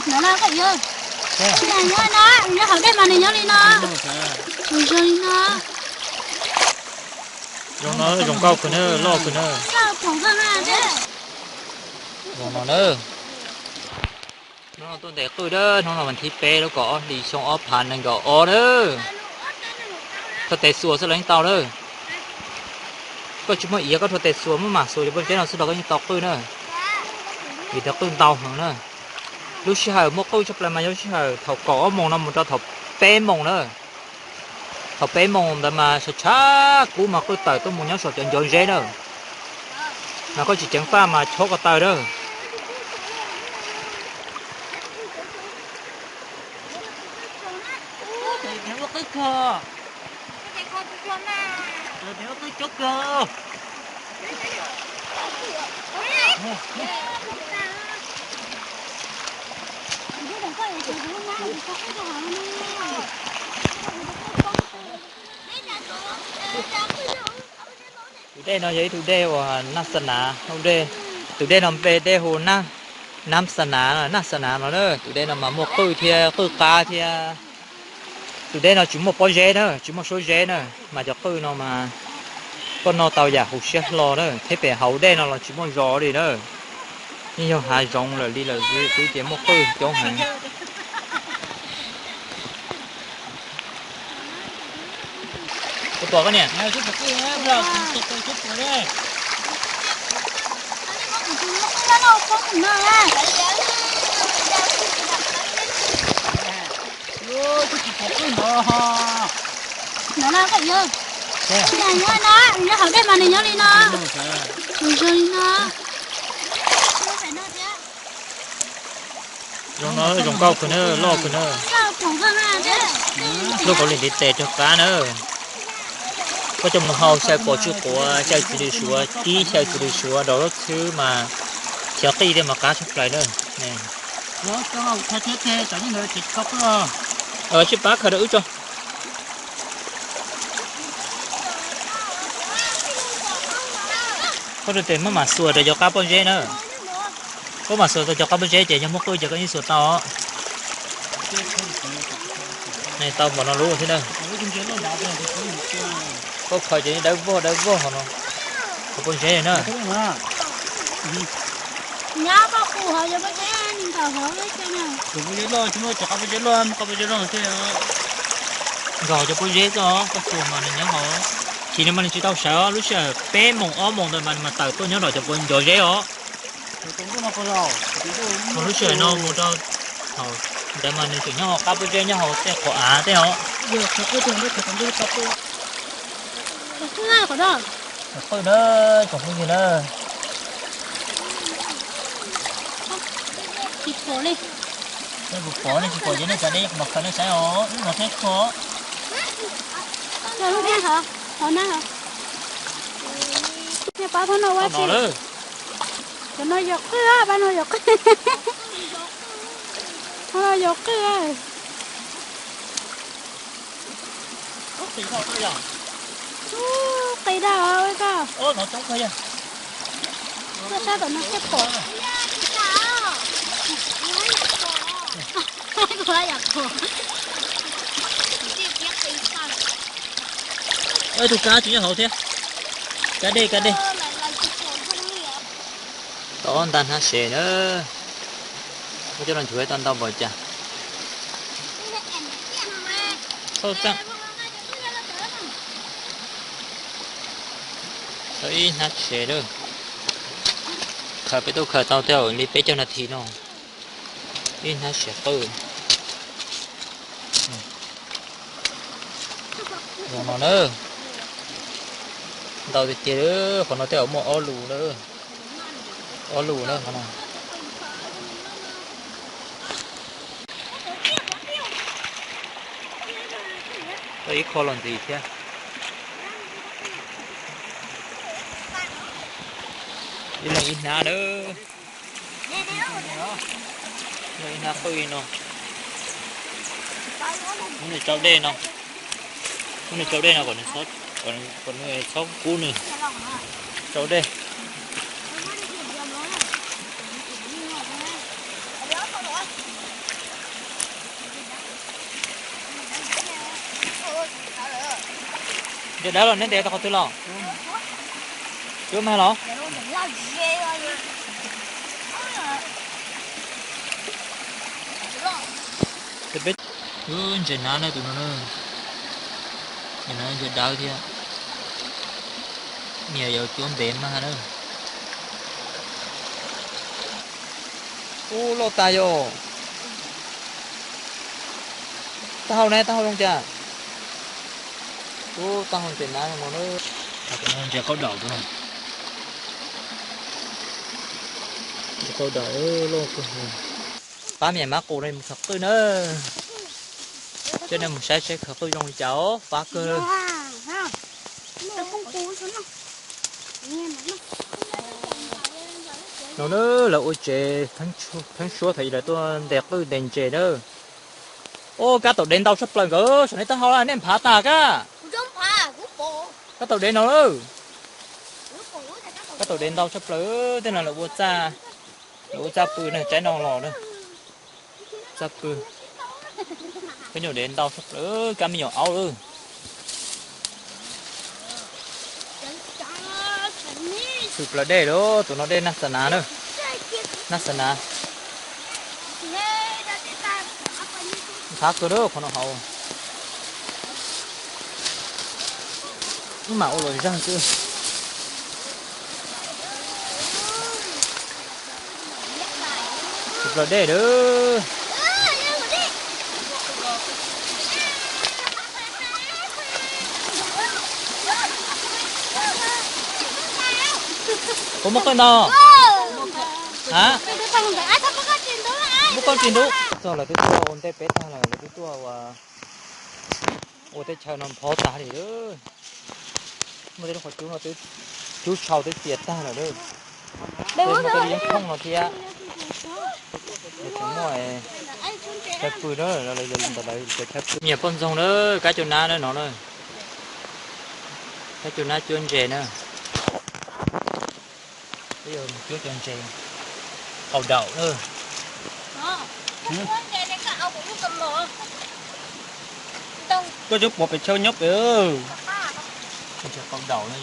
Nyob no, nyob hauv dej mas nws nyob li no. Zoo li no. Zoo no, zoo nkauj kawg na, loj kawg na. Zoo no na. Hnub no tuaj ntes qwj na, hnub no vas thib peb lub kaum ob hlis xyoo ob phav nees nkaum ob na. Rhuav tes xuas xwb los yeej tau na. Koj tsis muaj iav koj rhuav tes xuas muab mam xuas cov pob zeb no xwb los koj yeej tau qwj na. Vim tias qwj ntau heev na. Lub sij hawm muaj qwj tshaj plaws mas yog lub sij hawm thaum kaum ob moos no mus rau thaum peb moos na. Thaum peb moos ntawd mas tshav tshav kub mas qwj tawm tuaj mus nyob saum cov ncov zeb na. Mas koj tsis ceev faj mas chob ko taw na. Tus dej no yog ib tug dej uas nab xa nav, tus dej no npe dej hu nab xa nav, nab xa nav no na. Tus dej no mas muaj qwj thiab qwj qab thiab. Tus dej no tsis muaj pob zeb na, tsis muaj suab zeb na, mas cov qwj no mas koj noj tau yam huv siab hlo na, thiab pem hauv dej no los tsis muaj zos li na. Yeej yog hav zoov lawm li lawm xwb ces muaj qwj coob heev. Kuv tuam koj niam. Nyob no, nyob hauv dej mas nws nyob li no. Zoo li no. Zoo no, zoo nkauj kawg na, loj kawg na. Lub kauv lim ntiv tes rog qab na. Koj coj mus hau xyaw pom tsw quav, xyaw txiv lws suav, kib xyaw txiv lws suav, daus zaub txhwb mas khiav qij thiab mas qab tshaj plaws na. Tsij pab khaws rau wb tso. Koj rau tes muab mam xuas rau cov qab pob zeb na. Koj mam xuas tau cov qab pob zeb ces yog muaj qwj ces koj yeej xuas tau. Tau npaum no lub thiab na. Koj khaws ces dawb vog dawb vog hov no. Cov pob zeb na. Nkag cov pob zeb xwb os, koj xuas mas nws nyob hauv. Chim no mas nws tsis tau sawv os, lub sij hawm peb moos ob moos ntawd mas nws mas tawm tuaj nyob rau cov puas ncov zeb os. Lub sij hawm no mus rau thaum ntawd mas nws tseem nyob hauv qab pob zeb nyob hauv tej qhov av tej os. Qwj na, tsoom phooj ywg na. Tsis pom li. Nej puas pom, nej tsis pom ces nej tsa deb kuv mam khaws nej saib os, wb no thiab kho. Cov lub thiab hov, hov na hov. Nej pab thab no ua tsi? Cov no yog qwj, pab no yog qwj. Thab no yog qwj. Qis daj os koj. Koj sab tom no thiaj pom. Tus kab tsis nyob hauv thiab. Kab dej, kab dej. Tau ob ntag hnab sev na. Muab coj los nchuav tau ntau npaum cas. Txhauj txaj. Tau ib hnab sev lawm. Khaws peb tub khaws tau tej li peb caug nas this no. Ib hnab sev qwj. Zoo no na. Ntau tiag tiag, qhov no tej zaum muaj ob lus na. Ob lus na qhov no. Tau ib qho los ntxiv thiab. Ib leeg ib hnab na. Ib hnab qwj no. Muab nws tsau dej no. Muab nws tsau dej no kom nws txhob kub nws. Tsau dej. Ntses dawb los neb ntes tau qhov twg los? Cuab mag los? Ntses nab na tus no na. Ntses dawb thiab. Niam yuav cuab npe mag na. Ub, loj tas yom. Taub hau ne, taub hau zoo cas? Ub, taub hau ntses nab no na. Ntses qaub daum tus no. Ntses qaub daum loj kawg. Pab me mab qus no mus khawv qwj na. Coj nej mus saib seb khawv qwj zoo li cas os, fab kawg. No na, lawv ua tsev theeb suab thaum ub lawv tuaj ntes qwj ntes ntses na. Ub, kab taum dev ntau tshaj plaws nkawd, saum nej taub hau nej nphav tas kab. Kab taum dev no na. Kab taum dev ntau tshaj plaws, tej no lawv ua txaj, lawv ua txaj pw na, tsaib no los na. Txaj pw. Kab nyuam dev ntau tshaj plaws, kab me nyuam aub lawm. Tshwm plaws dej lawm, tus no dej nag xas nas na. Nag xas nas. Nphav kawg lawm qhov no hauv. Wb mam ua luam zag xwb. Tshwm plaws dej lawm. Puas muaj qwj ntau? Ha? Muaj qwj tsis ntub. Txog lawv twb tuaj ua ntej peb tag lawm, lawv twb tuaj ua, ua teb chaws no nphov tag li lawm. Muaj tej lub qhov cub no twb, cub tshau twb txias tag lawm lawm. Tej muaj tej yeeb thooj no thiab. Tseem muaj chaw pw na, ntawm lawv chaw pw. Nyiam poj ntxoog na, kab cua nab na no na. Kab cua nab cuab ntses na. Peb yuav cuab cov ntses qaub daum na. Koj cov pov pem chaw nyob pem. Ntses qaub daum na.